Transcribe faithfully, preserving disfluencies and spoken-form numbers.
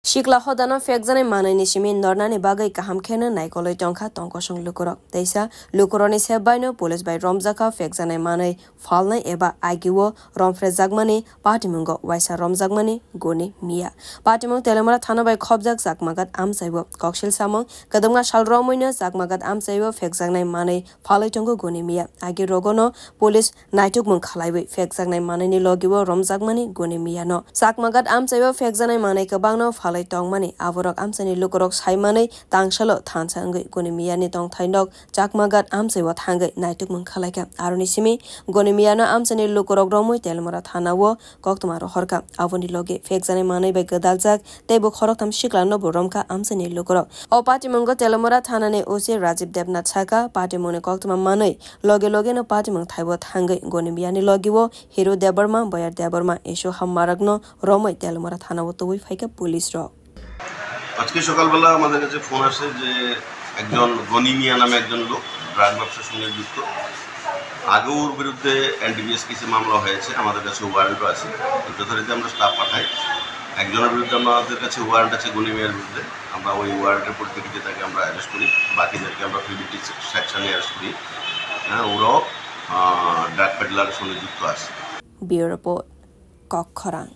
Sikla hodano phekjaknai manwini simi nornani bagwi kaham kheno naikolwi tongkha tongkosong lukurok. Teisa lukurokni sep baino police bai romjakha phekjaknai manwi phalnai eba agio romphrejakmani patimungo waisa romjakmani Goni Miya. Patimung Telemura thana bai khopjak Chakmagat amchaibo koksil samung kwdwkma sal romwino Chakmagat amchaibo phekjaknai manwi phalwi tongo Goni Miya. Agi rogono police naitukmung khalaiwi phekjaknai manwini logibo romjakmani Goni Miyano. Chakmagat amchaibo phekjaknai manwi kwbangno phalwi tongmani aborok amchaini lukurok saimanwi tangsalo thansa wngwi Goni Miyani tongthai nok Chakmagat amchaibo thangwi naitukmung khalaikha. Aroni simi Goni Miyano amchaini lukurok romwi Telemura thanao koktwma rohorkha. Aboni logi phekjaknai manwi bai gwdaljak tei bo khoroktham siklano bo romkha amchaini lukurok. O patimungo Telemura thanani O C Rajiv Debnath sakha, patimungni koktwma manwi loge logeno patimung thaibo thangwi Goni Miyani logibo Hiru Debbarma, Boyar Debbarma, Esho Hammarakno romwi Telemura thanao tubui phaikha police rok. আজকে সকালবেলা আমাদের কাছে ফোন আসে যে একজন গনি মিয়া নামে একজন লোক ড্রাগ ব্যবসার সঙ্গে যুক্ত। আগে ওর বিরুদ্ধে এনডিপিএস কেসে মামলা হয়েছে, আমাদের কাছে ওয়ারেন্টও আছে। তো যথারীতি আমরা স্টাফ পাঠাই। একজনের বিরুদ্ধে আমাদের কাছে ওয়ারেন্ট আছে গনি মিয়ার বিরুদ্ধে, আমরা ওই ওয়ারেন্টের পরিপ্রেক্ষিতে তাকে আমরা অ্যারেস্ট করি। বাকিদেরকে আমরা পিবিটি সেকশনে অ্যারেস্ট করি। হ্যাঁ, ওরাও ড্রাগ পেডলারের সঙ্গে যুক্ত আছে। Bureau Report, Kokkhorang.